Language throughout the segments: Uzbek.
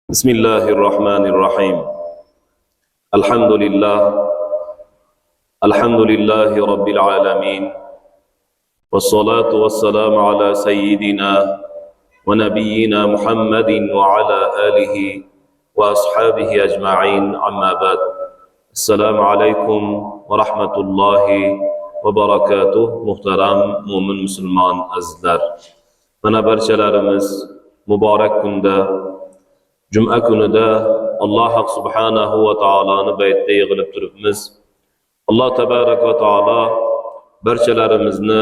بسم الله الرحمن الرحيم. الحمد لله، الحمد لله رب العالمين، والصلاة والسلام على سيدنا ونبينا محمد وعلى آله وأصحابه أجمعين. أما بعد، السلام عليكم ورحمة الله وبركاته. Muhtaram mo'min musulmon azizlar, mana barchalarimiz muborak kunda, juma kunida Alloh subhanahu va taoloni baytida yig'ilib turibmiz. Alloh tabarak va taolo barchalarimizni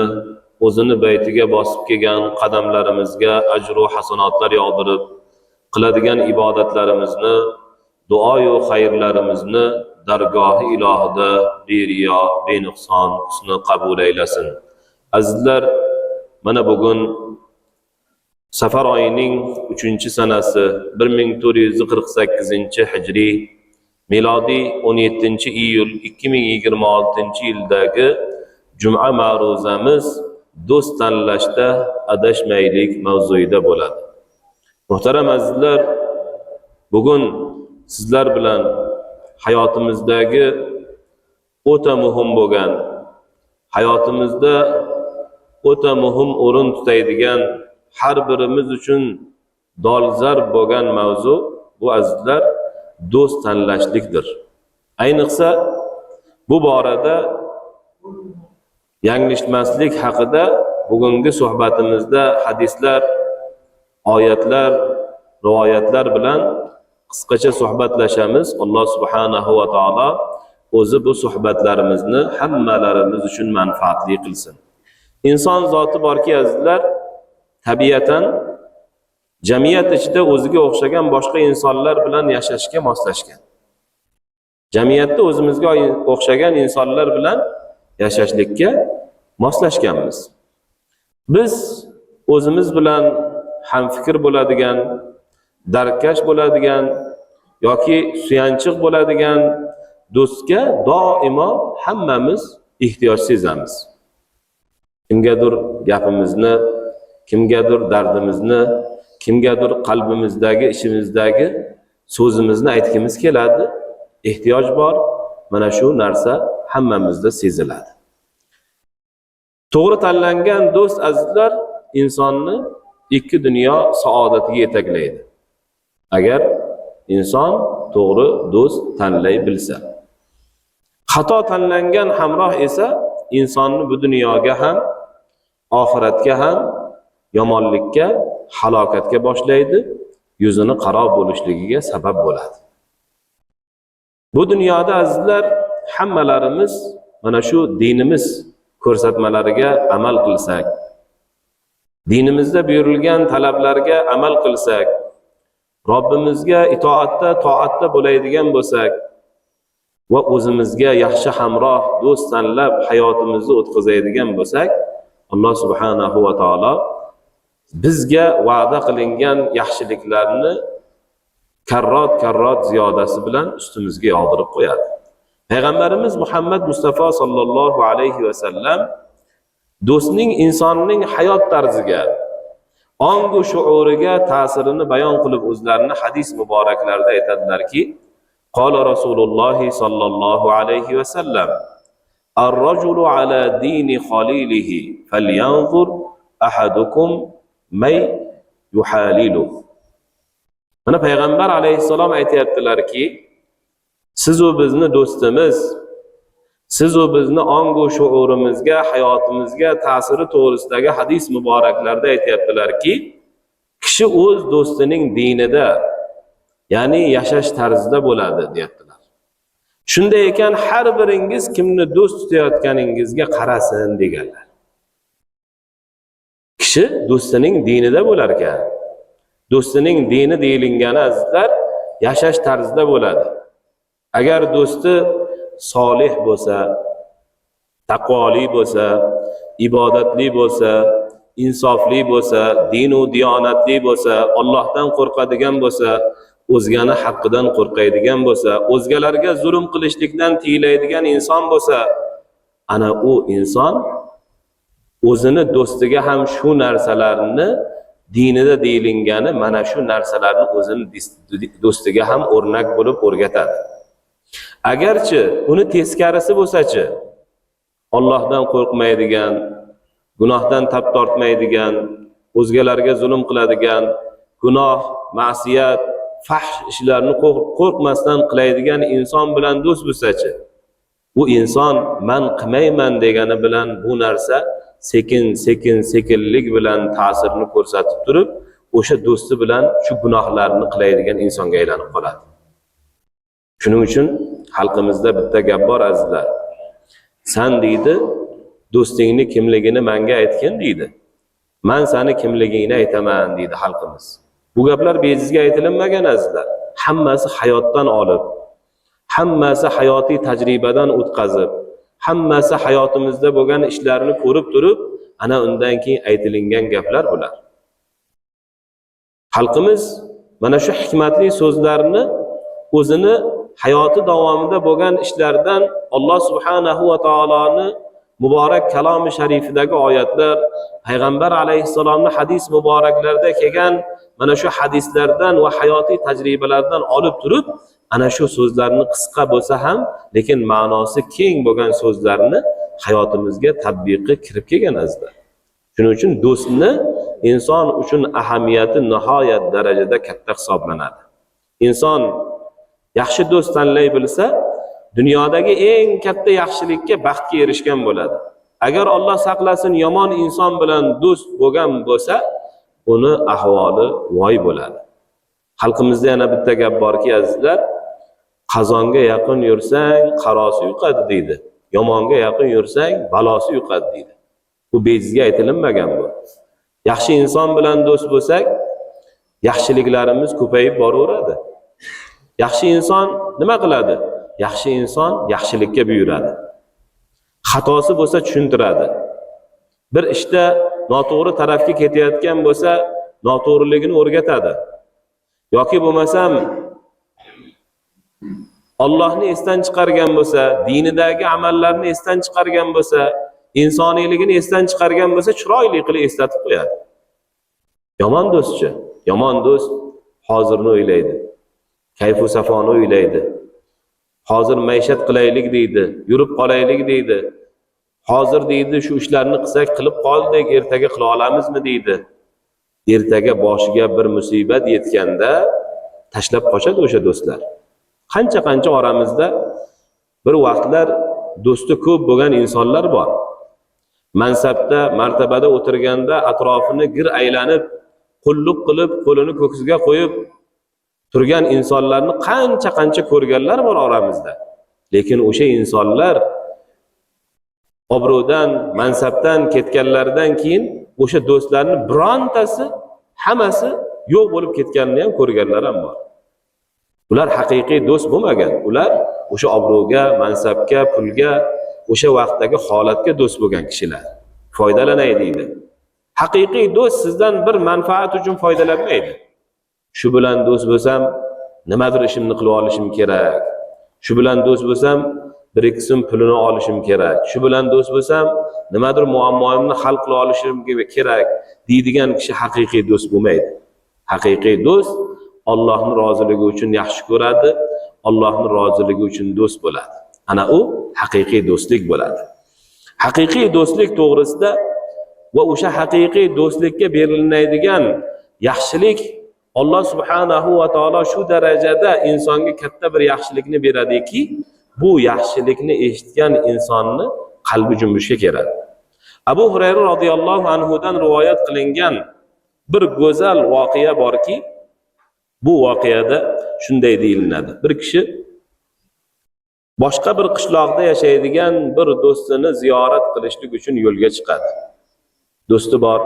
o'zini baytiga bosib kelgan qadamlarimizga ajru hasanotlar yog'dirib, qiladigan ibodatlarimizni, duoyu xayrlarimizni dargohi ilohida beriyo, benuqson husni qabul aylasin. Azizlar, mana bugun safar oyining 3-sanasi, 1448-hijriy, milodiy 17 iyul 2026 yildagi juma ma'ruzamiz "Do'st tanlashda adashmaylik" mavzuida bo'ladi. Muhtaram azizlar, bugun sizlar bilan hayotimizdagi o'ta muhim bo'lgan, hayotimizda o'ta muhim o'rin tutadigan, har birimiz uchun dolzarb bo'lgan mavzu bu, azizlar, do'st tanlashlikdir. Ayniqsa bu borada yanglishmaslik haqida bugungi suhbatimizda hadislar, oyatlar, rivoyatlar bilan qisqacha suhbatlashamiz. Alloh subhanahu va taolo o'zi bu suhbatlarimizni hammalarimiz uchun manfaatli qilsin. Inson zoti borki, azizlar, tabiatan jamiyat ichida o'ziga o'xshagan boshqa insonlar bilan yashashga moslashgan. Jamiyatda o'zimizga o'xshagan insonlar bilan yashashlikka moslashganmiz. Biz o'zimiz bilan hamfikr bo'ladigan, dardkash bo'ladigan yoki suyanchiq bo'ladigan do'stga doimo hammamiz ehtiyoj sezamiz. Kimgadir gapimizni, kimgadir dardimizni, kimgadir qalbimizdagi, ishimizdagi so'zimizni aytgimiz keladi. Ehtiyoj bor. Mana shu narsa hammamizda seziladi. To'g'ri tanlangan do'st, azizlar, insonni ikki dunyo saodatiga yetaklaydi, agar inson to'g'ri do'st tanlay bilsa. Xato tanlangan hamroh esa insonni bu dunyoga ham, oxiratga ham yomonlikka, halokatga boshlaydi, yuzini qaro bo'lishligiga sabab bo'ladi. Bu dunyoda, azizlar, hammalarimiz mana shu dinimiz ko'rsatmalariga amal qilsak, dinimizda buyurilgan talablarga amal qilsak, Robbimizga itoatda, toatda bo'ladigan bo'lsak va o'zimizga yaxshi hamroh, do'st tanlab hayotimizni o'tkazadigan bo'lsak, Alloh subhanahu va taolo bizga va'da qilingan yaxshiliklarni karrot karrot ziyodasi bilan ustimizga yog'dirib qo'yadi. Payg'ambarimiz Muhammad Mustafa sollallohu alayhi vasallam do'stning insonning hayot tarziga, ongu shuuriga ta'sirini bayon qilib, o'zlarini hadis muboraklarida aytadilarki: قال رسول الله صلى الله عليه وسلم: الرجل على دين خليله، فلينظر أحدكم من يخالل. Mana payg'ambar alayhissalom aytyaptilarki, sizu bizni do'stimiz, sizu bizni ongu shuurimizga, hayotimizga ta'siri to'g'risidagi hadis muboraklarda aytyaptilarki, kishi o'z do'stining dinida, ya'ni yashash tarzida bo'ladi, deyaptilar. Shunday ekan, har biringiz kimni do'st tutayotganingizga qarasin, deganlar. Kishi do'stining dinida bo'lar ekan. Do'stining dini deyilgani, azizlar, yashash tarzida bo'ladi. Agar do'sti solih bo'lsa, taqvoli bo'lsa, ibodatli bo'lsa, insofli bo'lsa, dinu diyonatli bo'lsa, Allohdan qo'rqadigan bo'lsa, o'zgani haqqidan qo'rqadigan bo'lsa, o'zgalarga zulm qilishlikdan tiyiladigan inson bo'lsa, ana u inson o'zini do'stiga ham shu narsalarni Dinida deyilgani mana shu narsalarni o'zini do'stiga ham o'rnak bo'lib o'rgatadi. Agarchi uni teskarisi bo'lsa-chi, Allohdan qo'rqmaydigan, gunohdan tap tortmaydigan, o'zgalarga zulm qiladigan, gunoh, ma'siyat, fahsh ishlarni qo'rqmasdan qiladigan inson bilan do'st bo'lsa-chi, bu inson man qilmayman degani bilan bu narsa sekin sekin sekinlik bilan ta'sirini ko'rsatib turib, o'sha do'sti bilan shu gunohlarni qiladigan insonga aylanib qoladi. Shuning uchun xalqimizda bitta gap bor, azizlar. San deydi, do'stingni kimligini menga aytgin deydi. Man sani kimligingni aytaman deydi xalqimiz. Bu gaplar bejizga aytilinmagan, azizlar. Hammasi hayotdan olib, hammasi hayotiy tajribadan o'tkazib, hammasi hayotimizda bo'lgan ishlarni ko'rib turib, ana undan keyin aytilingan gaplar bular. Xalqimiz mana shu hikmatli so'zlarni o'zini hayoti davomida bo'lgan ishlardan, Alloh subhanahu va taoloni muborak kalomi sharifidagi oyatlar, payg'ambar alayhissalomning hadis muboraklarida kelgan mana shu hadislardan va hayotiy tajribalardan olib turib, ana shu so'zlarni qisqa bo'lsa ham, lekin ma'nosi keng bo'lgan so'zlarni hayotimizga tatbiqi kirib kelgan, azizlar. Shuning uchun do'stni inson uchun ahamiyati nihoyat darajada katta hisoblanadi. Inson yaxshi do'st tanlay bilsa, dunyodagi eng katta yaxshilikka, baxtga erishgan bo'ladi. Agar, Alloh saqlasin, yomon inson bilan do'st bo'lgan bo'lsa, uni ahvoli voy bo'ladi. Xalqimizda yana bitta gap borki, azizlar, qozonga yaqin yursang, qarosi yuqadi deydi. Yomonga yaqin yursang, balosi yuqadi deydi. Bu bejizga aytilinmagan bu. Yaxshi inson bilan do'st bo'lsak, yaxshiliklarimiz ko'payib boraveradi. Yaxshi inson nima qiladi? Yaxshi inson yaxshilikka buyuradi. Xatosi bo'lsa tushuntiradi. Bir ishda noto'g'ri tarafga ketayotgan bo'lsa, noto'g'riligini o'rgatadi. Yoki bo'lmasam Allohni esdan chiqargan bo'lsa, dinidagi amallarni esdan chiqargan bo'lsa, insoniyligini esdan chiqargan bo'lsa, chiroyli qilib eslatib qo'yadi. Yomon do'stchi, yomon do'st hozirni o'ylaydi. Kayfu safoni o'ylaydi. Hozir maishat qilaylik deydi, yurib qolaylik deydi. Hozir deydi, shu ishlarni qilsak qilib qoldik, ertaga qila olamizmi deydi. Ertaga boshiga bir musibat yetganda tashlab qochadi o'sha do'stlar. Qancha qancha oramizda bir vaqtlar do'sti ko'p bo'lgan insonlar bor. Mansabda, martabada o'tirganda atrofini gir aylanib, qulluq qilib, qo'lini ko'ksiga qo'yib turgan insonlarni qancha qancha ko'rganlar bor oramizda. Lekin o'sha insonlar obro'dan, mansabdan ketganlaridan keyin o'sha do'stlarni birontasi, hammasi yo'q bo'lib ketganini ham ko'rganlar ham bor. Ular haqiqiy do'st bo'lmagan. Ular o'sha obro'ga, mansabga, pulga, o'sha vaqtdagi holatga do'st bo'lgan kishilar. Foydalanay deydi. Haqiqiy do'st sizdan bir manfaat uchun foydalanmaydi. Shu bilan do'st bo'lsam, nimadir ishimni qilib olishim kerak. Shu bilan do'st bo'lsam, bir ikki so'm pulini olishim kerak. Shu bilan do'st bo'lsam, nimadir muammoimni hal qila olishim kerak deydigan kishi haqiqiy do'st bo'lmaydi. Haqiqiy do'st Allohning roziligi uchun yaxshi ko'radi, Allohning roziligi uchun do'st bo'ladi. Ana u haqiqiy do'stlik bo'ladi. Haqiqiy do'stlik to'g'risida va o'sha haqiqiy do'stlikka beriladigan yaxshilik, Alloh subhanahu va taolo shu darajada insonga katta bir yaxshilikni beradiki, bu yaxshilikni eshitgan insonni qalbi junbishga keladi. Abu Hurayra roziyallohu anhudan rivoyat qilingan bir go'zal voqea borki, bu voqeada shunday deyilinadi. Bir kishi boshqa bir qishloqda yashaydigan bir do'stini ziyorat qilishlik uchun yo'lga chiqadi. Do'sti bor,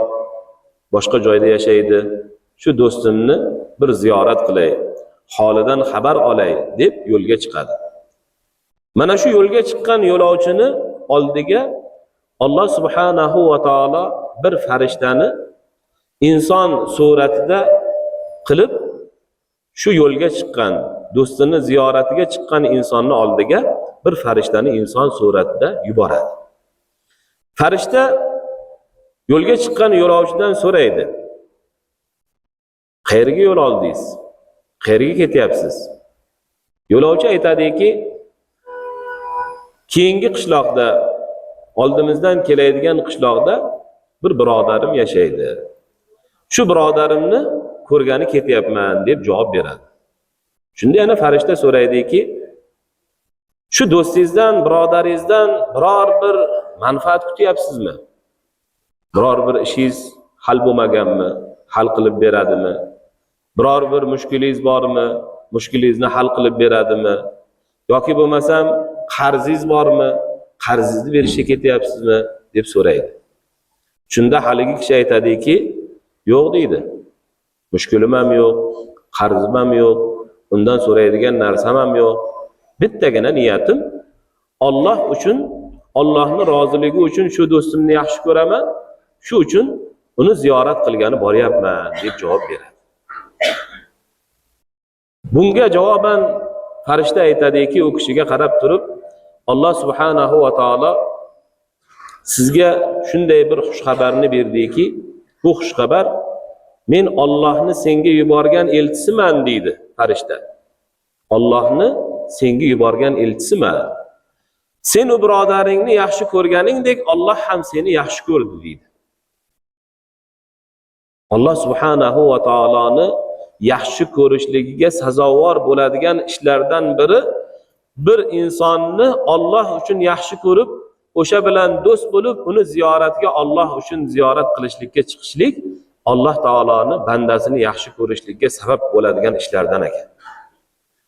boshqa joyda yashaydi. Shu do'stimni bir ziyorat qilay, holidan xabar olay deb yo'lga chiqadi. Mana shu yo'lga chiqqan yo'lovchini oldiga Alloh subhanahu va taolo bir farishtani inson suratida qilib, shu yo'lga chiqqan, do'stini ziyoratiga chiqqan insonni oldiga bir farishtani inson suratida yuboradi. Farishta yo'lga chiqqan yo'lovchidan so'raydi. Qayerga yo'l oldingiz? Qayerga ketyapsiz? Yo'lovchi aytadiki, keyingi qishloqda, oldimizdan keladigan qishloqda bir birodarim yashaydi. Shu birodarimni ko'rgani ketyapman, deb javob beradi. Shunda yana farishta so'raydiki, shu do'stingizdan, birodaringizdan biror bir manfaat kutyapsizmi? Biror bir ishingiz hal bo'lmaganmi? Hal qilib beradimi? Biror bir mushkulingiz bormi? Mushkulingizni hal qilib beradimi? Yoki bo'lmasam qarzingiz bormi? Qarzingizni berishga ketyapsizmi? Deb so'raydi. Shunda haligi kishi aytadiki, yo'q deydi. Mushkulim ham yo'q, qarzim ham yo'q, undan so'raydigan narsam ham yo'q. Bittagina niyatim Alloh uchun, Allohning roziligi uchun shu do'stimni yaxshi ko'raman, shu uchun uni ziyorat qilgani boryapman, deb javob beradi. Bunga javoban farishta aytadiki, u kishiga qarab turib, Alloh subhanahu va taolo sizga shunday bir xushxabarni berdiki, bu xushxabar men Allohni senga yuborgan elchisiman, deydi farishta. Allohni senga yuborgan elchisiman. Sen u birodaringni yaxshi ko'rganingdek Alloh ham seni yaxshi ko'rdi, deydi. Alloh subhanahu va taoloni yaxshi ko'rishligiga sazovor bo'ladigan ishlardan biri bir insonni Alloh uchun yaxshi ko'rib, o'sha bilan do'st bo'lib, uni ziyoratga Alloh uchun ziyorat qilishlikka chiqishlik Alloh taoloni bandasini yaxshi ko'rishlikka sabab bo'ladigan ishlardan ekan.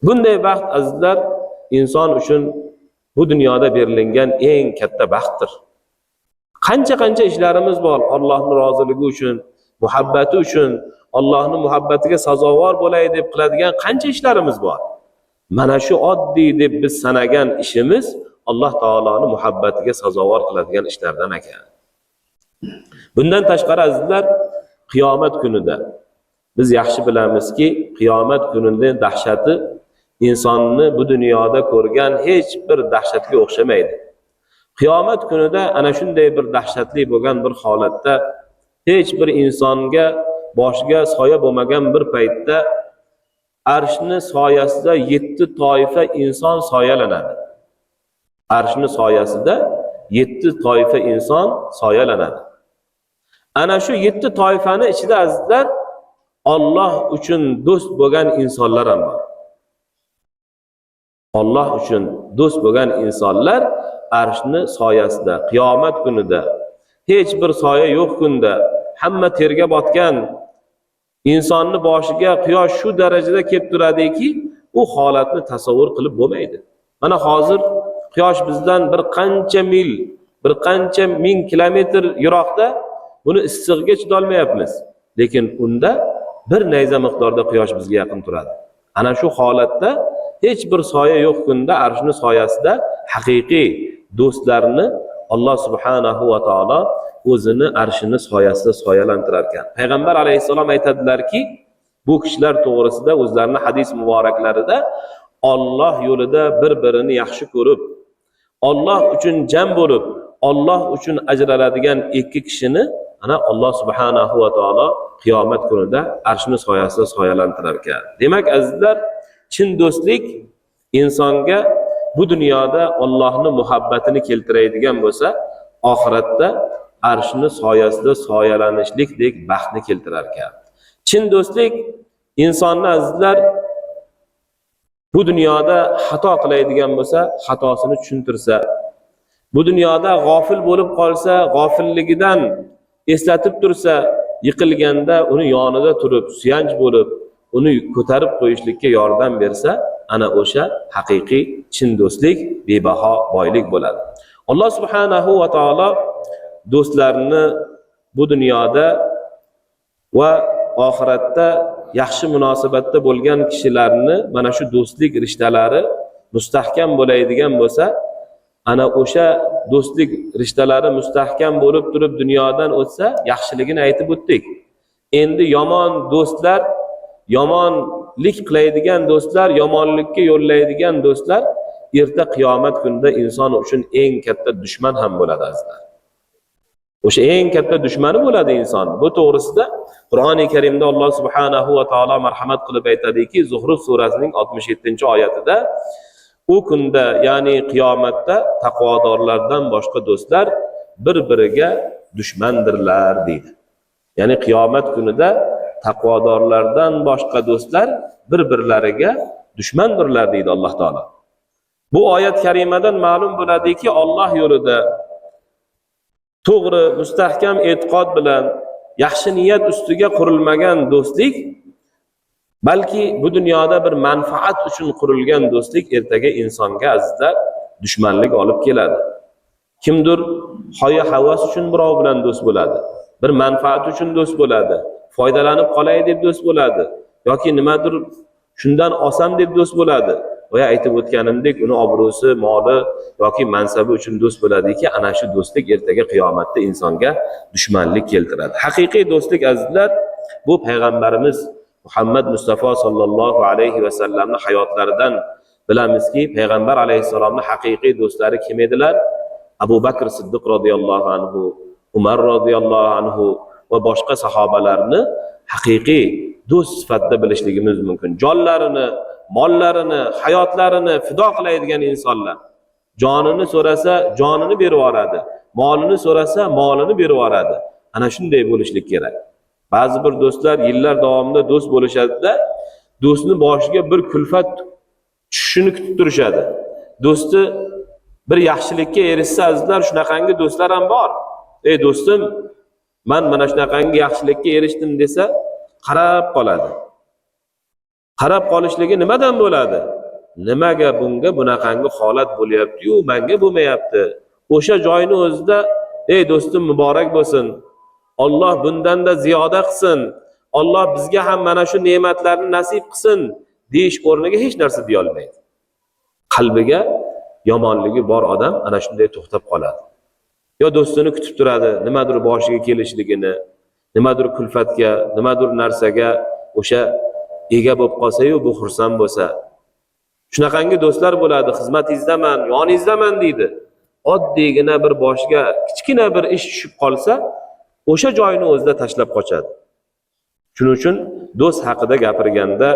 Bunday baxt, azizlar, inson uchun bu dunyoda berilgan eng katta baxtdir. Qancha-qancha ishlarimiz bor Allohning roziligi uchun, muhabbati uchun, Allohning muhabbatiga sazovor bo'lay deb qiladigan qancha ishlarimiz bor. Mana shu oddiy deb biz sanagan ishimiz Alloh taoloning muhabbatiga sazovor qiladigan ishlardan ekan. Bundan tashqari, azizlar, qiyomat kunida biz yaxshi bilamizki, qiyomat kunida dahshati insonni bu dunyoda ko'rgan hech bir dahshatga o'xshamaydi. Qiyomat kunida ana shunday bir dahshatli bo'lgan bir holatda, hech bir insonga boshiga soya bo'lmagan bir paytda arshni soyasida 7 toifa inson soyalanadi. Arshni soyasida 7 toifa inson soyalanadi. Ana shu 7 toifani ichida, azizlar, Alloh uchun do'st bo'lgan insonlar ham bor. Alloh uchun do'st bo'lgan insonlar arshni soyasida qiyomat kunida, hech bir soya yo'q kunda, hamma terga botgan, insonni boshiga quyosh shu darajada kelib turadiki, u holatni tasavvur qilib bo'lmaydi. Mana hozir quyosh bizdan bir qancha mil, bir qancha ming kilometr yiroqda, buni issig'iga chidolmayapmiz. Lekin unda bir nayza miqdorda quyosh bizga yaqin turadi. Ana shu holatda, hech bir soya yo'q kunda arshni soyasida haqiqiy do'stlarni Alloh subhanahu va taolo o'zini arshini soyasida soyalantirar ekan. Payg'ambar alayhissalom aytadilarki, bu kishilar to'g'risida o'zlarini hadis muboraklarida Alloh yo'lida bir-birini yaxshi ko'rib, Alloh uchun jam bo'lib, Alloh uchun ajraladigan ikki kishini ana Alloh subhanahu va taolo qiyomat kunida arshni soyasida soyalantirar ekan. Demak, azizlar, chin do'stlik insonga bu dunyoda Allohning muhabbatini keltiradigan bo'lsa, oxiratda arshni soyasida soyalanishlikdek baxtni keltirar ekan. Chin do'stlik insonni, azizlar, bu dunyoda xato qiladigan bo'lsa, xatosini tushuntirsa, bu dunyoda g'ofil bo'lib qolsa, g'ofilligidan eslatib tursa, yiqilganda uni yonida turib, suyanch bo'lib, uni ko'tarib qo'yishlikka yordam bersa, ana o'sha haqiqiy chin do'stlik bebaho boylik bo'ladi. Alloh subhanahu va taolo do'stlarni bu dunyoda va oxiratda yaxshi munosabatda bo'lgan kishilarni mana shu do'stlik rishtalari mustahkam bo'ladigan bo'lsa, ana o'sha do'stlik rishtalari mustahkam bo'lib turib dunyodan o'tsa, yaxshiligini aytib o'tdik. Endi yomon do'stlar, yomonlik qiladigan do'stlar, yomonlikka yo'llaydigan do'stlar erta qiyomat kunida inson uchun eng katta dushman ham bo'ladi, azizlar. O'sha eng katta dushmani bo'ladi inson. Bu to'g'risida Qur'oni Karimda Alloh subhanahu va taolo marhamat qilib aytadiki, Zuhruf surasining 67-oyatida, u kunda, ya'ni qiyomatda taqvodorlardan boshqa do'stlar bir-biriga dushmandirlar deydi. Ya'ni qiyomat kunida taqvodorlardan boshqa do'stlar bir-birlariga dushmandirlar deydi Alloh taolo. Bu oyat karimadan ma'lum bo'ladiki, Alloh yo'lida to'g'ri, mustahkam e'tiqod bilan yaxshi niyat ustiga qurilmagan do'stlik, balki bu dunyoda bir manfaat uchun qurilgan do'stlik ertaga insonga, azizlar, dushmanlik olib keladi. Kimdir hoya havas uchun birov bilan do'st bo'ladi, bir manfaat uchun do'st bo'ladi, foydalanib qolay deb do'st bo'ladi yoki nimadir shundan olsam deb do'st bo'ladi. Boya aytib o'tganimdek, uni obro'si, moli yoki mansabi uchun do'st bo'ladiki, ana shu do'stlik ertaga qiyomatda insonga dushmanlik keltiradi. Haqiqiy do'stlik, azizlar, bu payg'ambarimiz Muhammad Mustafa sallallohu alayhi va sallamni hayotlaridan bilamizki, payg'ambar alayhissalomning haqiqiy do'stlari kim edilar? Abu Bakr Siddiq roziyallohu anhu, Umar roziyallohu anhu va boshqa sahobalarni haqiqiy do'st sifatida bilishligimiz mumkin. Jonlarini, mollarini, hayotlarini fido qiladigan insonlar. Jonini so'rasa, jonini berib yuboradi. Molini so'rasa, molini berib yuboradi. Ana shunday bo'lishlik kerak. Ba'zi bir do'stlar yillar davomida do'st bo'lishadi-da, do'stni boshiga bir kulfat tushishini kutib turishadi. Do'sti bir yaxshilikka erishsa, azizlar, shunaqangi do'stlar ham bor. Ey do'stim, man mana shunaqangi yaxshilikka erishdim desa, qarab qoladi. Qarab qolishligi nimadan bo'ladi? Nimaga bunga bunaqangi holat bo'lyapti-yu, menga bo'lmayapti? O'sha joyni o'zida, ey do'stim, muborak bo'lsin. Alloh bundan-da ziyoda qilsin. Alloh bizga ham mana shu ne'matlarni nasib qilsin deyish o'rniga hech narsa deya olmaydi. Qalbiga yomonligi bor odam ana shunday to'xtab qoladi. Yo do'stini kutib turadi, nimadir boshiga kelishligini, nimadir kulfatga, nimadir narsaga o'sha ega bo'lib qolsa-yu, bu xursand bo'lsa. Shunaqangi do'stlar bo'ladi, xizmatingizdaman, yoningizdaman deydi. Oddiygina bir boshiga kichkina bir ish tushib qolsa, o'sha joyini o'zida tashlab qochadi. Shuning uchun do'st haqida gapirganda,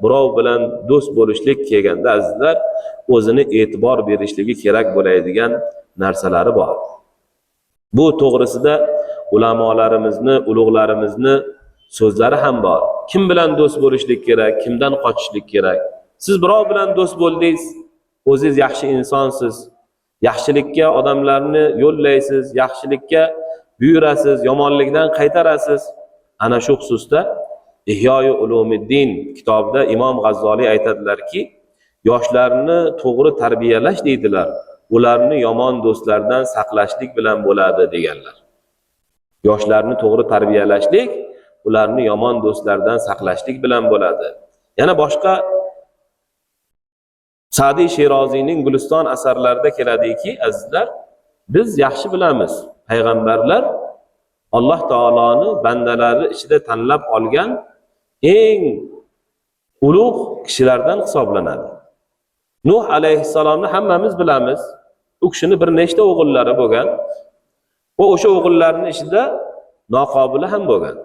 birov bilan do'st bo'lishlik kelganda, azizlar, o'zini e'tibor berishligi kerak bo'ladigan narsalari bor. Bu to'g'risida ulamolarimizni, ulug'larimizni so'zlari ham bor. Kim bilan do'st bo'lishlik kerak, kimdan qochishlik kerak? Siz birov bilan do'st bo'ldingiz, o'zingiz yaxshi insonsiz, yaxshilikka odamlarni yo'llaysiz, yaxshilikka buyurasiz, yomonlikdan qaytarasiz. Ana shu xususda Ihyoyi Ulumiddin kitobida Imom G'azzoliy aytadilarki, yoshlarni to'g'ri tarbiyalash deydilar, ularni yomon do'stlardan saqlashlik bilan bo'ladi deganlar. Yoshlarni to'g'ri tarbiyalashlik ularni yomon do'stlardan saqlashlik bilan bo'ladi. Yana boshqa Sa'diy Sheroziyning Guliston asarlarida keladiki, azizlar, biz yaxshi bilamiz, payg'ambarlar Alloh taoloni bandalari ichida tanlab olgan eng ulug' kishilardan hisoblanadi. Nuh alayhissalomni hammamiz bilamiz. U kishini bir nechta o'g'illari bo'lgan va o'sha o'g'illarning ichida noqobili ham bo'lgan.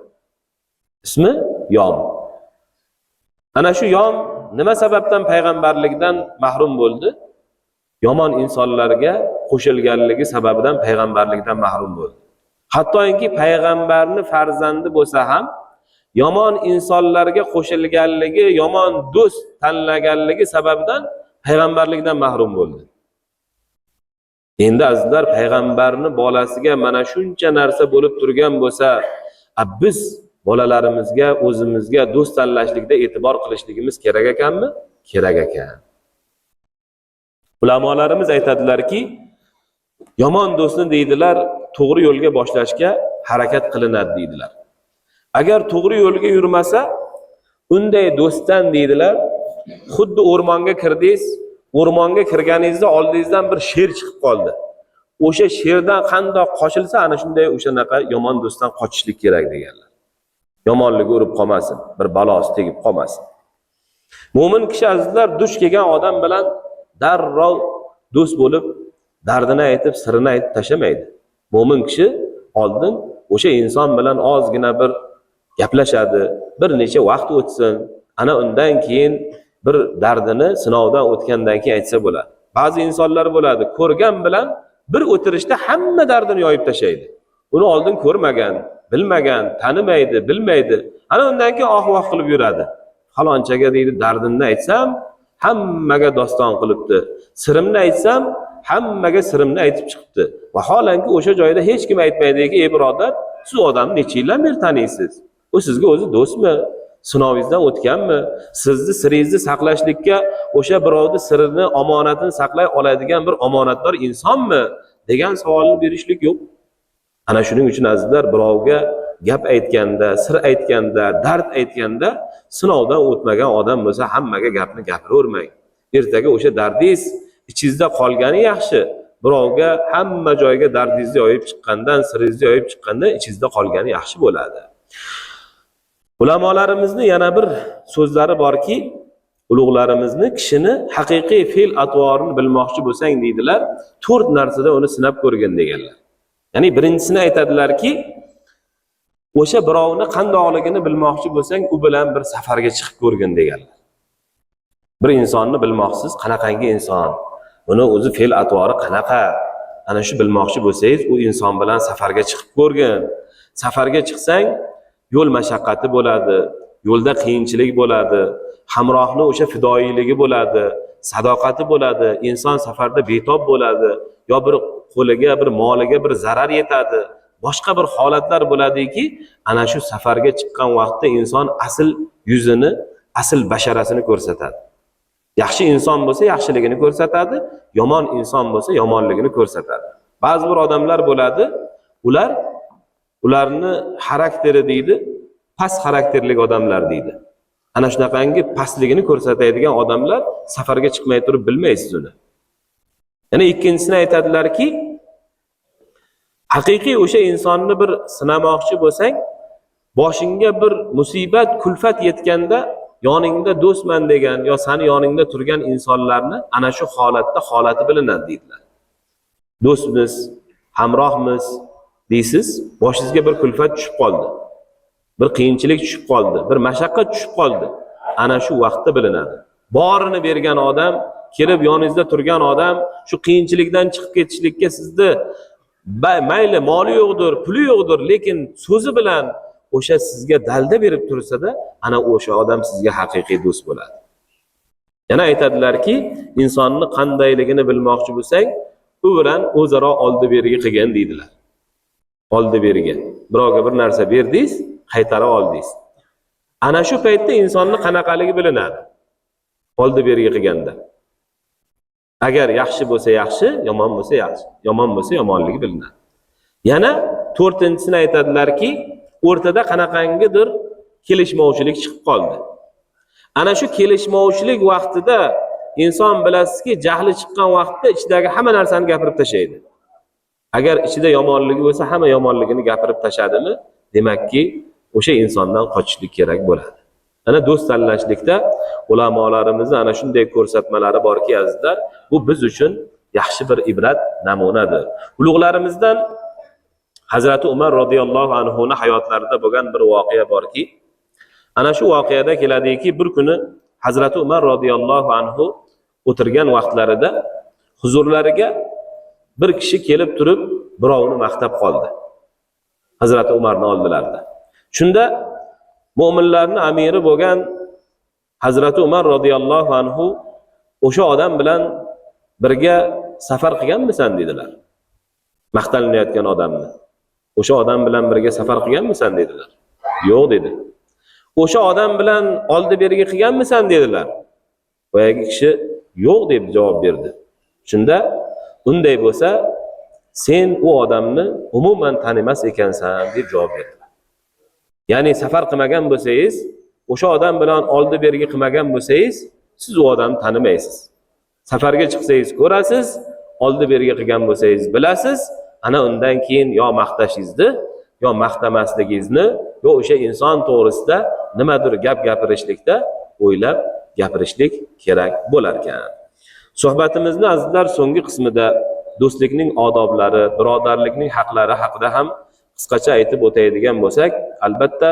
Ismi Yom. Ana shu Yom nima sababdan payg'ambarlikdan mahrum bo'ldi? Yomon insonlarga qo'shilganligi sababidan payg'ambarlikdan mahrum bo'ldi. Hattoki payg'ambarni farzandi bo'lsa ham yomon insonlarga qo'shilganligi, yomon do'st tanlaganligi sababidan payg'ambarlikdan mahrum bo'ldi. Endi azizlar, payg'ambarni bolasiga mana shuncha narsa bo'lib turgan bo'lsa, biz bolalarimizga, o'zimizga do'st tanlashlikda e'tibor qilishligimiz kerak ekanmi? Kerak ekan. Ulamolarimiz aytadilarki, yomon do'stni deydilar, to'g'ri yo'lga boshlashga harakat qilinadi deydilar. Agar to'g'ri yo'lga yurmasa, unday do'stdan deydilar, xuddi o'rmonga kirdingiz, o'rmonga kirganingizda oldingizdan bir sher chiqib qoldi. O'sha sherdan qandoq qochilsa, ana shunday o'shanaqa yomon do'stdan qochishlik kerak deganlar. Yomonligi urib qolmasin, bir balosi tegib qolmasin. Mo'min kishi azizlar duch kelgan odam bilan darrov do'st bo'lib, dardini aytib, sirini aytib tashlamaydi. Mo'min kishi oldin o'sha inson bilan ozgina bir Gaplashadi, bir necha vaqt o'tsin, ana undan keyin bir dardini sinovdan o'tgandan keyin aytsa bo'ladi. Ba'zi insonlar bo'ladi, ko'rgan bilan bir o'tirishda hamma dardini yoyib tashlaydi. Uni oldin ko'rmagan, bilmagan, tanimaydi, bilmaydi. Ana undan keyin oh-voh qilib yuradi. Falonchaga deydi, dardimni aytsam, hammaga doston qilibdi. Sirimni aytsam, hammaga sirimni aytib chiqibdi. Vaholanki o'sha joyda hech kim aytmaydiki, ey birodar, siz odamni necha yildan beri taniysiz? U sizga o'zi do'stmi? Sinovingizdan o'tganmi? Sizni siringizni saqlashlikka o'sha birovni sirini, omonatini saqlay oladigan bir omonatdor insonmi degan savolni berishlik yo'q. Ana shuning uchun azizlar, birovga gap aytganda, sir aytganda, dard aytganda sinovdan o'tmagan odam bo'lsa hammaga gapni gapiravermang. Ertaga o'sha dardingiz ichingizda qolgani yaxshi. Birovga hamma joyga dardingizni yoyib chiqqandan, siringizni yoyib chiqqandan ichingizda qolgani yaxshi bo'ladi. Ulamolarimizni yana bir so'zlari borki, ulug'larimizni kishini haqiqiy fe'l atvorini bilmoqchi bo'lsang deydilar, 4 narsada uni sinab ko'rgin deganlar. Ya'ni birinchisini aytadilarki, o'sha birovni qandoqligini bilmoqchi bo'lsang, u bilan bir safarga chiqib ko'rgin deganlar. Bir insonni bilmoqsiz, qanaqangi inson, uni o'zi fe'l atvori qanaqa, ana shu bilmoqchi bo'lsangiz, u inson bilan safarga chiqib ko'rgin. Safarga chiqsang, yo'l mashaqqati bo'ladi, yo'lda qiyinchilik bo'ladi, hamrohni o'sha fidoyiligi bo'ladi, sadoqati bo'ladi, inson safarda betob bo'ladi, yo bir qo'liga, bir moliga bir zarar yetadi, boshqa bir holatlar bo'ladiki, ana shu safarga chiqqan vaqtda inson asl yuzini, asl basharasini ko'rsatadi. Yaxshi inson bo'lsa yaxshiligini ko'rsatadi, yomon inson bo'lsa yomonligini ko'rsatadi. Ba'zi bir odamlar bo'ladi, ularni xarakteri deydi, past xarakterli odamlar deydi. Ana shunaqangi pastligini ko'rsatadigan odamlar safarga chiqmay turib bilmaysiz uni. Yana ikkinchisini aytadilarki, haqiqiy o'sha insonni bir sinamoqchi bo'lsang, boshingga bir musibat, kulfat yetganda yoningda do'stman degan yo sani yoningda turgan insonlarni ana shu holatda holati bilinadi deydilar. Do'stmiz, hamrohmiz deysiz, boshingizga bir kulfat tushib qoldi, bir qiyinchilik tushib qoldi, bir mashaqqat tushib qoldi. Ana shu vaqtda bilinadi. Borini bergan odam, kelib yoningizda turgan odam shu qiyinchilikdan chiqib ketishlikka sizni mayli moli yo'qdir, puli yo'qdir, lekin so'zi bilan o'sha sizga dalda berib tursa-da, ana o'sha odam sizga haqiqiy do'st bo'ladi. Yana aytadilarki, insonni qandayligini bilmoqchi bo'lsang, u bilan o'zaro oldi bergi qilgin deydilar. Oldi bergi. Birovga bir narsa berdingiz, qaytara oldingiz. Ana shu paytda insonni qanaqaligi bilinadi. Oldi bergi qilganda. Agar yaxshi bo'lsa yaxshi, yomon bo'lsa yaxshi, yomon bo'lsa yomonligi bilinadi. Yana to'rtinchisini aytadilarki, o'rtada qanaqangidir kelishmovchilik chiqib qoldi. Ana shu kelishmovchilik vaqtida inson bilasizki, jahli chiqqan vaqtda ichidagi hamma narsani gapirib tashlaydi. Agar ichida yomonligi bo'lsa, hamma yomonligini gapirib tashadimi? Demakki, o'sha insondan qochishlik kerak bo'ladi. Ana do'st tanlashlikda ulamolarimizni ana shunday ko'rsatmalari borki, azizlar, bu biz uchun yaxshi bir ibrat namunadir. Ulug'larimizdan Hazrati Umar radhiyallohu anhu ni hayotlarida bo'lgan bir voqea borki, ana shu voqeada keladiki, bir kuni Hazrati Umar radhiyallohu anhu o'tirgan vaqtlarida huzurlariga bir kishi kelib turib birovni maqtab qoldi. Hazrati Umarning oldilarida. Shunda mo'minlarning amiri bo'lgan Hazrati Umar radhiyallohu anhu o'sha odam bilan birga safar qilganmisan dedilar. Maqtalinayotgan odamni. O'sha odam bilan birga safar qilganmisan dedilar. Yo'q dedi. O'sha odam bilan oldi bergi qilganmisan dedilar. Boyagi kishi yo'q deb javob berdi. Shunda unday bo'lsa sen u odamni umuman tanimas ekansan deb javob berdilar. Ya'ni safar qilmagan bo'lsangiz, o'sha odam bilan oldi bergi qilmagan bo'lsangiz, siz u odamni tanimaysiz. Safarga chiqsangiz ko'rasiz, oldi bergi qilgan bo'lsangiz bilasiz, ana undan keyin yo maqtashingizni, yo maqtamasligingizni, yo o'sha inson to'g'risida nimadir gap gapirishlikda o'ylab gapirishlik kerak bo'lar ekan. Suhbatimizni azizlar so'nggi qismida do'stlikning odoblari, birodarlikning haqlari haqida ham qisqacha aytib o'taydigan bo'lsak, albatta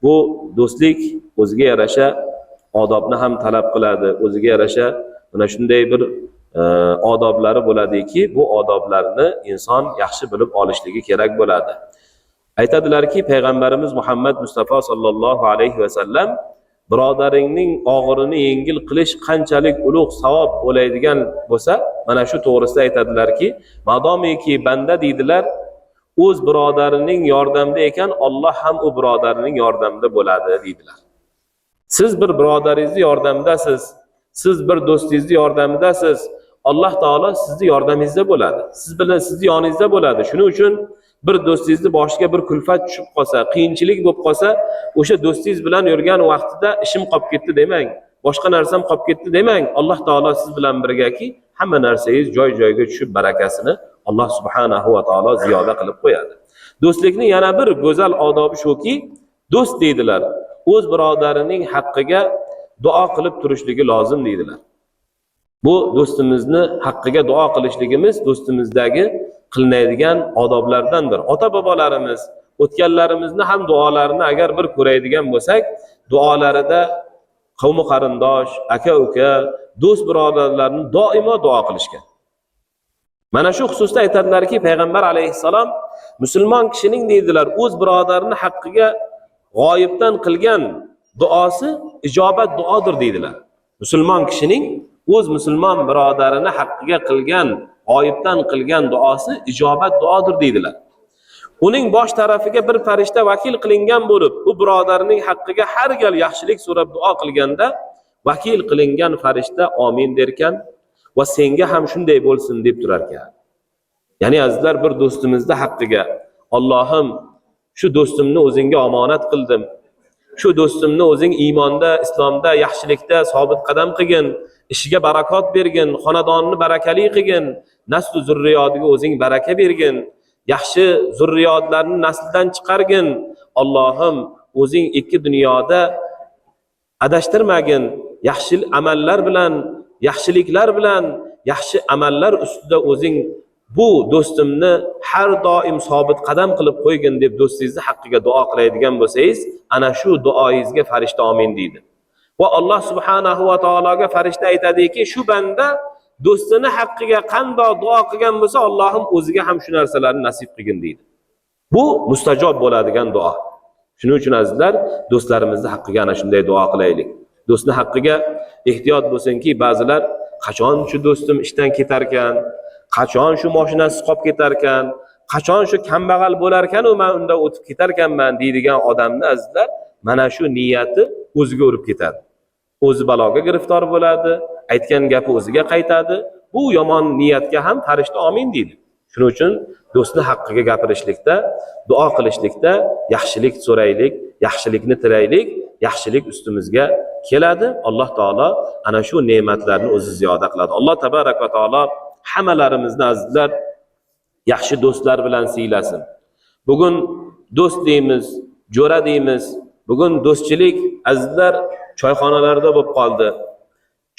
Bu do'stlik o'ziga yarasha odobni ham talab qiladi, o'ziga yarasha mana shunday bir odoblari bo'ladiki, bu odoblarni inson yaxshi bilib olishligi kerak bo'ladi. Aytadilarki, payg'ambarimiz Muhammad Mustafa sallallohu alayhi vasallam birodaringning og'irini yengil qilish qanchalik ulug' savob bo'ladigan bo'lsa, mana shu to'g'risida aytadilarki, madomiki banda deydilar, o'z birodarining yordamida ekan, Alloh ham u birodarining yordamida bo'ladi deydilar. Siz bir birodaringizni yordamidasiz, siz bir do'stingizni yordamidasiz, Alloh taolo sizni yordamingizda bo'ladi. Siz bilan, sizni yoningizda bo'ladi. Shuning uchun bir do'stingizni boshiga bir kulfat tushib qolsa, qiyinchilik bo'lib qolsa, o'sha do'stingiz bilan yurgan vaqtida ishim qolib ketdi demang, boshqa narsam qolib ketdi demang. Alloh taolo siz bilan birgaki, hamma narsangiz joy-joyiga tushib, barakasini Alloh subhanahu va taolo ziyoda qilib qo'yadi. Do'stlikning yana bir go'zal odobi shuki, do'st deydilar, o'z birodarining haqqiga duo qilib turishligi lozim deydilar. Bu do'stimizni haqqiga duo qilishligimiz do'stimizdagi qilinadigan odoblardandir. Ota-bobolarimiz, o'tganlarimizni ham duolarini agar bir ko'raydigan bo'lsak, duolarida qavmi qarindosh, aka-uka, do'st birodarlarni doimo duo qilishgan. Mana shu xususda aytadilarki, payg'ambar alayhissalom musulmon kishining deydilar, o'z birodarini haqqiga g'oyibdan qilgan duosi ijobat duodir deydilar. Musulmon kishining o'z musulmon birodarini haqqiga qilgan, g'oyibdan qilgan duosi ijobat duodir deydilar. Uning bosh tarafiga bir farishta vakil qilingan bo'lib, u birodarining haqqiga har gal yaxshilik so'rab duo qilganda, vakil qilingan farishta amin derkan va senga ham shunday bo'lsin deb turar ekan. Ya'ni azizlar, bir do'stimizni haqqiga Allohim shu do'stimni o'zingga omonat qildim. Shu do'stimni o'zing iymonda, islomda, yaxshilikda sobit qadam qilgin, ishiga barakot bergin, xonadonini barakali qilgin, naslu zurriyodiga o'zing baraka bergin, yaxshi zurriyotlarni nasldan chiqargin. Allohim o'zing ikki dunyoda adashtirmagin, yaxshi amallar bilan, yaxshiliklar bilan, yaxshi amallar ustida o'zing bu do'stimni har doim sobit qadam qilib qo'ygin deb do'stingizni haqqiga duo qiladigan bo'lsangiz, ana shu duoyingizga farishta amin deydi. Va Alloh subhanahu va taologa farishta aytadiki, shu banda do'stini haqqiga qandoq duo qilgan bo'lsa, Allohim o'ziga ham shu narsalarni nasib qilgin deydi. Bu mustajob bo'ladigan duo. Shuning uchun azizlar, do'stlarimizni haqqiga ana shunday duo qilaylik. Do'stni haqqiga ehtiyot bo'lsinki, ba'zilar qachon shu do'stim ishdan ketarkan, qachon shu mashinasiz qolib ketarkan, qachon shu kambag'al bo'larkan, u men unda o'tib ketarkanman deydigan odamni azizlar, mana shu niyati o'ziga urib ketadi. O'zi baloga giriftor bo'ladi, aytgan gapi o'ziga qaytadi. Bu yomon niyatga ham farishta amin deydi. Shuning uchun do'stni haqqiga gapirishlikda, duo qilishlikda yaxshilik so'raylik, yaxshilikni tilaylik, yaxshilik ustimizga keladi. Alloh taolo ana shu ne'matlarni o'zi ziyoda qiladi. Alloh tabarak va taolo hammalarimizni azizlar yaxshi do'stlar bilan siylasin. Bugun do'st deymiz, jo'ra deymiz. Bugun do'stchilik azizlar choyxonalarda bo'lib qoldi.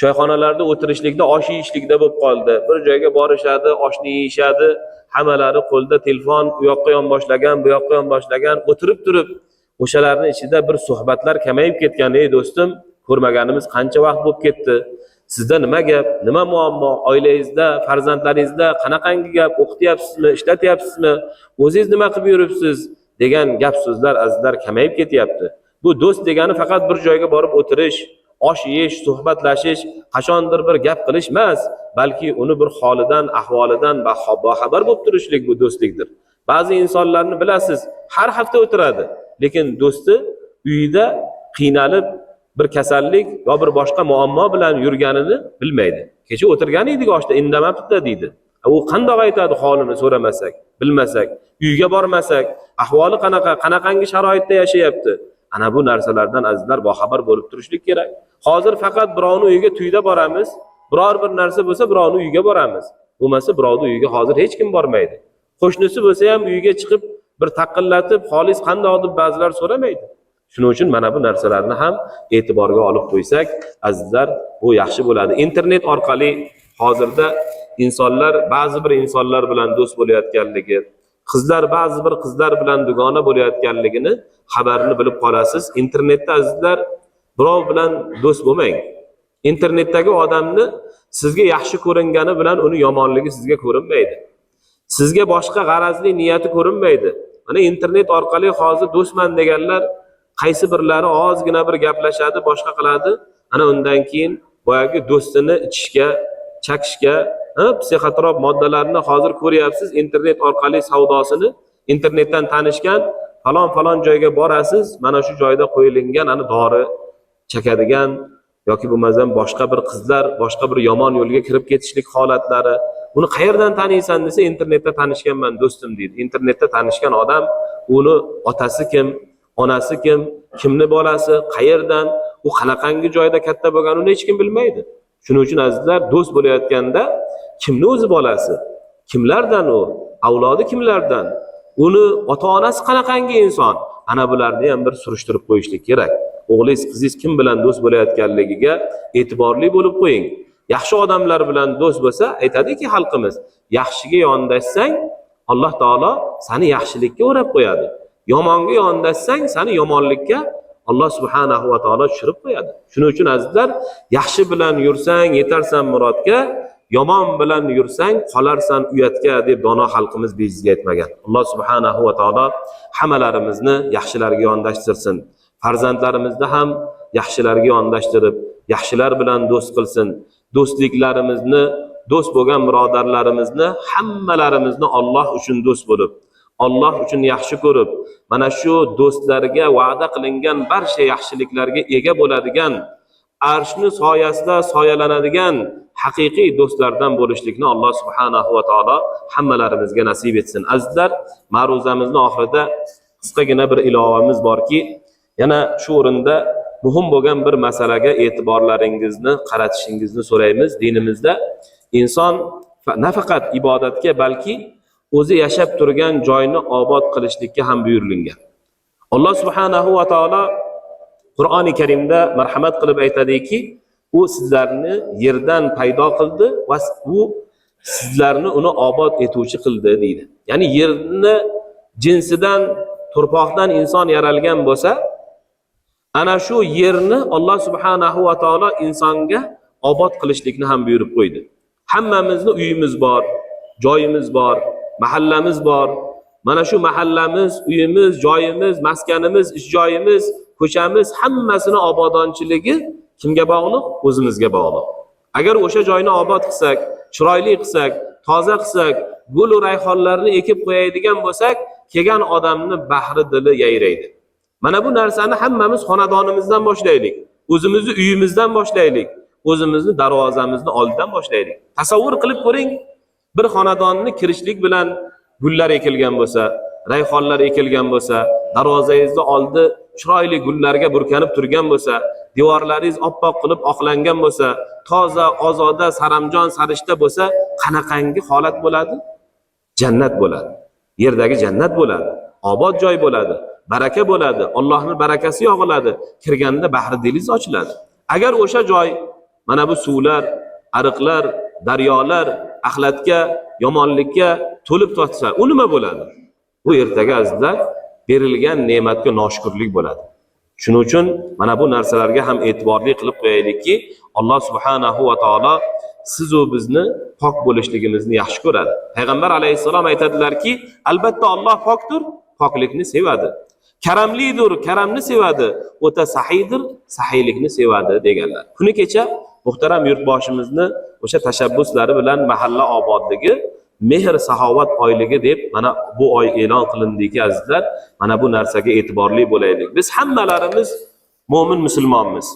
Choyxonalarda o'tirishlikda, osh yeyishlikda bo'lib qoldi. Bir joyga borishadi, oshni yeyishadi, hammalari qo'lda telefon, u yoqqa yon boshlagan, bu yoqqa yon boshlagan, o'tirib turib o'shalarni ichida bir suhbatlar kamayib ketgan. Ey do'stim, ko'rmaganimiz qancha vaqt bo'lib ketdi. Sizda nima gap, nima muammo, oilangizda, farzandlaringizda qanaqangi gap, o'qityapsizmi, ishlatyapsizmi, o'zingiz nima qilib yuribsiz degan gap so'zlar azizlar kamayib ketyapti. Bu do'st degani faqat bir joyga borib o'tirish, osh yeyish, suhbatlashish, qachondir bir gap qilish emas, balki uni bir holidan, ahvolidan boxabar bo'lib turishlik bu do'stlikdir. Ba'zi insonlarni bilasiz, har hafta o'tiradi, lekin do'sti uyida qiynalib, bir kasallik yo bir boshqa muammo bilan yurganini bilmaydi. Kecha o'tirgan edik oshda, indamabdi deydi. U qandoq aytadi holini so'ramasak, bilmasak, uyga bormasak, ahvoli qanaqa, qanaqangi sharoitda yashayapti. Ana bu narsalardan azizlar boxabar bo'lib turishlik kerak. Hozir faqat birovni uyiga tuyda boramiz, biror bir narsa bo'lsa birovni uyiga boramiz. Bo'lmasa birovni uyiga hozir hech kim bormaydi. Qo'shnisi bo'lsa ham uyiga chiqib bir taqillatib, holingiz qandoq deb ba'zilar so'ramaydi. Shuning uchun mana bu narsalarni ham e'tiborga olib qo'ysak, azizlar, bu yaxshi bo'ladi. Internet orqali hozirda insonlar ba'zi bir insonlar bilan do'st bo'layotganligi, Qizlar ba'zi bir qizlar bilan dugona bo'layotganligini xabarini bilib qolasiz. Internetda, azizlar, birov bilan do'st bo'lmang. Internetdagi odamni sizga yaxshi ko'ringani bilan uni yomonligi sizga ko'rinmaydi. Sizga boshqa g'arazli niyati ko'rinmaydi. Mana internet orqali hozir do'stman deganlar qaysi birlari ozgina bir gaplashadi, boshqa qiladi. Ana undan keyin boyagi do'stini ichishga, chakishga, psixotrop moddalarni hozir ko'ryapsiz internet orqali savdosini, internetdan tanishgan falon falon joyga borasiz, mana shu joyda qo'yilgan ana dori chakadigan yoki bo'lmasam boshqa bir qizlar boshqa bir yomon yo'lga kirib ketishlik holatlari. Uni qayerdan taniysan desa, internetda tanishganman do'stim deydi. Internetda tanishgan odam uni otasi kim, onasi kim, kimni bolasi, qayerdan, u qanaqangi joyda katta bo'lgan, uni hech kim bilmaydi. Shuning uchun, azizlar, do'st bo'layotganda kimni o'zi bolasi, kimlardan u, avlodi kimlardan, uni ota onasi qanaqangi inson, ana bularni ham bir surishtirib qo'yishlik kerak. O'g'lingiz, qizingiz kim bilan do'st bo'layotganligiga e'tiborli bo'lib qo'ying. Yaxshi odamlar bilan do'st bo'lsa, aytadiki xalqimiz, yaxshiga yondashsang, Alloh taolo seni yaxshilikka o'rab qo'yadi. Yomonga yondashsang, seni yomonlikka Alloh subhanahu va taolo tushirib qo'yadi. Shuning uchun, azizlar, yaxshi bilan yursang, yetarsan murodga, yomon bilan yursang, qolarsan uyatga deb dono xalqimiz bejizga aytmagan. Alloh subhanahu va taolo hammalarimizni yaxshilarga yondashtirsin. Farzandlarimizni ham yaxshilarga yondashtirib, yaxshilar bilan do'st qilsin. Do'stliklarimizni, do'st bo'lgan birodarlarimizni, hammalarimizni Alloh uchun do'st bo'lib, Alloh uchun yaxshi ko'rib, mana shu do'stlarga va'da qilingan barcha yaxshiliklarga ega bo'ladigan, arshni soyasida soyalanadigan haqiqiy do'stlardan bo'lishlikni Alloh subhanahu va taolo hammalarimizga nasib etsin. Azizlar, ma'ruzamizni oxirida qisqagina bir ilovamiz borki, yana shu o'rinda muhim bo'lgan bir masalaga e'tiborlaringizni qaratishingizni so'raymiz. Dinimizda inson nafaqat ibodatga, balki o'zi yashab turgan joyni obod qilishlikka ham buyurilgan. Alloh subhanahu va taolo Qur'oni Karimda marhamat qilib aytadiki, u sizlarni yerdan paydo qildi va u sizlarni uni obod etuvchi qildi deydi. Ya'ni yerni jinsidan, turpoqdan inson yaralgan bo'lsa, ana shu yerni Alloh subhanahu va taolo insonga obod qilishlikni ham buyurib qo'ydi. Hammamizni uyimiz bor, joyimiz bor, mahallamiz bor. Mana shu mahallamiz, uyimiz, joyimiz, maskanimiz, ish joyimiz, ko'chamiz hammasini obodonchiligi kimga bog'liq? O'zimizga bog'liq. Agar o'sha joyni obod qilsak, chiroyli qilsak, toza qilsak, gul rayhonlarni ekib qo'yadigan bo'lsak, kelgan odamni bahri dili yayraydi. Mana bu narsani hammamiz xonadonimizdan boshlaylik. O'zimizni uyimizdan boshlaylik. O'zimizni darvozamizni oldidan boshlaylik. Tasavvur qilib ko'ring, bir xonadonni kirishlik bilan gullar ekilgan bo'lsa, rayhonlar ekilgan bo'lsa, darvozangizni oldi chiroyli gullarga burkanib turgan bo'lsa, devorlaringiz oppoq qilib oqlangan bo'lsa, toza, ozoda, saramjon, sarishta bo'lsa, qanaqangi holat bo'ladi? Jannat bo'ladi. Yerdagi jannat bo'ladi. Obod joy bo'ladi. Baraka bo'ladi. Allohning barakasi yog'iladi. Kirganda bahri deliz ochiladi. Agar o'sha joy mana bu suvlar, ariqlar, daryolar axlatga, yomonlikka to'lib toshsa, u nima bo'ladi? Bu ertaga, azizlar, berilgan ne'matga noshukrlik bo'ladi. Shuning uchun mana bu narsalarga ham e'tiborli qilib qo'yaylikki, Alloh subhanahu va taolo siz u bizni pok bo'lishligimizni yaxshi ko'radi. Payg'ambar alayhissalom aytadilarki, albatta Alloh pokdir, poklikni sevadi. Karamlidir, karamni sevadi. O'ta sahiydir, sahiylikni sevadi deganlar. Kuni kecha muhtaram yurtboshimizni o'sha tashabbuslari bilan mahalla obodligi, mehr saxovat oyligi deb mana bu oy e'lon qilindiki, azizlar, mana bu narsaga e'tiborli bo'laylik. Biz hammalarimiz mo'min musulmonmiz.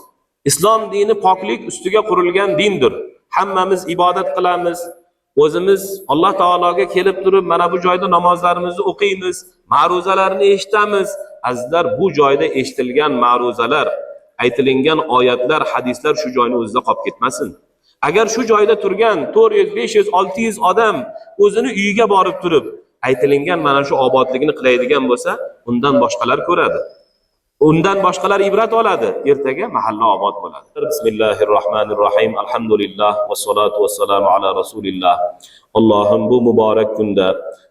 Islom dini poklik ustiga qurilgan dindir. Hammamiz ibodat qilamiz. O'zimiz Alloh taologa kelib turib mana bu joyda namozlarimizni o'qiymiz, ma'ruzalarni eshitamiz. Azizlar, bu joyda eshitilgan ma'ruzalar, aytilingan oyatlar, hadislar shu joyni o'zida qolib ketmasin. Agar shu joyda turgan 400, 500, 600 odam o'zini uyiga borib turib aytilingan mana shu obodlikni qilaydigan bo'lsa, undan boshqalar ko'radi. Undan boshqalar ibrat oladi. Ertaga mahalla obod bo'ladi. Bismillahirrohmanirrohim. Alhamdulillah vassalotu vassalamu ala rasulillah. Allohim, bu muborak kunda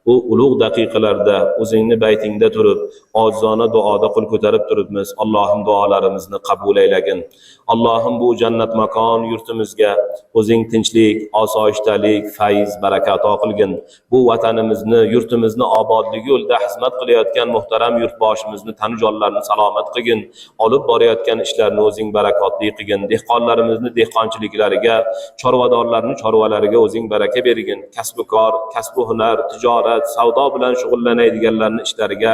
Bu ulug' daqiqalarda o'zingni baytingda turib, ojizona duoda qo'l ko'tarib turibmiz. Allohim, duolarimizni qabul aylagin. Allohim, bu jannat makon yurtimizga o'zing tinchlik, osoyishtalik, fayz, baraka ato qilgin. Bu vatanimizni, yurtimizni obodligi yo'lida xizmat qilayotgan muhtaram yurtboshimizni tanu jonlarini salomat qilgin. Olib borayotgan ishlarini o'zing barakotli qilgin. Dehqonlarimizni dehqonchiliklariga, chorvadorlarni chorvalariga o'zing baraka bergin. Kasbi kor, kasbi hunar, tijorat, savdo bilan shug'ullanadiganlarni ishlariga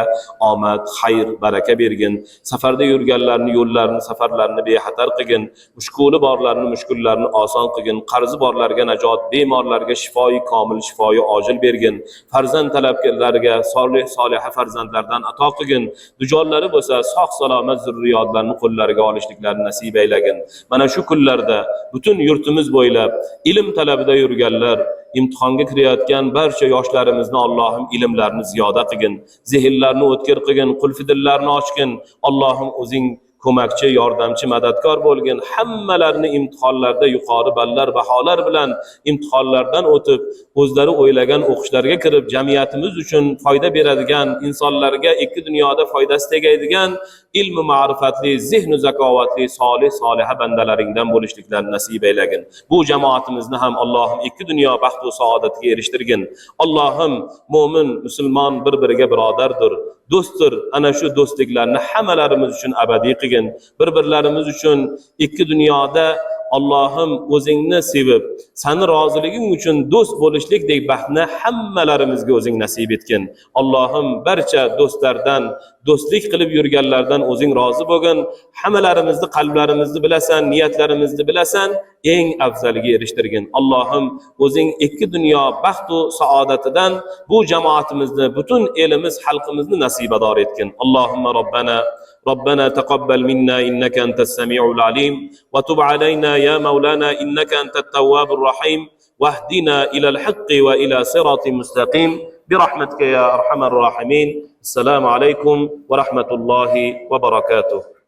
omad, xayr, baraka bergin. Safarda yurganlarni yo'llarini, safarlarini bexatar qilgin. Mushkuli borlarni mushkullarini oson qilgin. Qarzi borlarga najot, bemorlarga shifoi komil, shifoi ojil bergin. Farzand talabgarlarga solih, soliha farzandlardan ato qilgin. Dujonlari bo'lsa, sog' salomat zurriyotlarni qo'llariga olishliklarini nasib aylagin. Mana shu kunlarda butun yurtimiz bo'ylab ilm talabida yurganlar, imtihonga kirayotgan barcha yoshlarimizni, Allohim, ilmlarini ziyoda qilgin, zehnlarni o'tkir qilgin, qulfi dillarni ochgin. Allohim, o'zing ko'makchi, yordamchi, madadkor bo'lgin. Hammalarini imtihonlarda yuqori ballar, baholar bilan imtihonlardan o'tib, o'zlari o'ylagan o'qishlarga kirib, jamiyatimiz uchun foyda beradigan, insonlarga ikki dunyoda foydasi tegadigan ilmi ma'rifatli, zehnu zakovatli, solih, soliha bandalaringdan bo'lishliklarini nasib aylagin. Bu jamoatimizni ham, Allohim, ikki dunyo baxtu saodatiga erishtirgin. Allohim, mo'min musulmon bir biriga birodardir, do'stdir. Ana shu do'stliklarni hammalarimiz uchun abadiy qilgin. Bir birlarimiz uchun ikki dunyoda, Allohim, o'zingni sevib, sani roziliging uchun do'st bo'lishlikdek baxtni hammalarimizga o'zing nasib etgin. Allohim, barcha do'stlardan, do'stlik qilib yurganlardan o'zing rozi bo'lgin. Hammalarimizni qalblarimizni bilasan, niyatlarimizni bilasan, eng afzaliga erishtirgin. Allohim, o'zing ikki dunyo baxtu saodatidan bu jamoatimizni, butun elimiz, xalqimizni nasibador etgin. Allohumma ربنا تقبل منا إنك أنت السميع العليم، وتب علينا يا مولانا إنك أنت التواب الرحيم، واهدنا إلى الحق وإلى صراط مستقيم برحمتك يا أرحم الراحمين. السلام عليكم ورحمة الله وبركاته.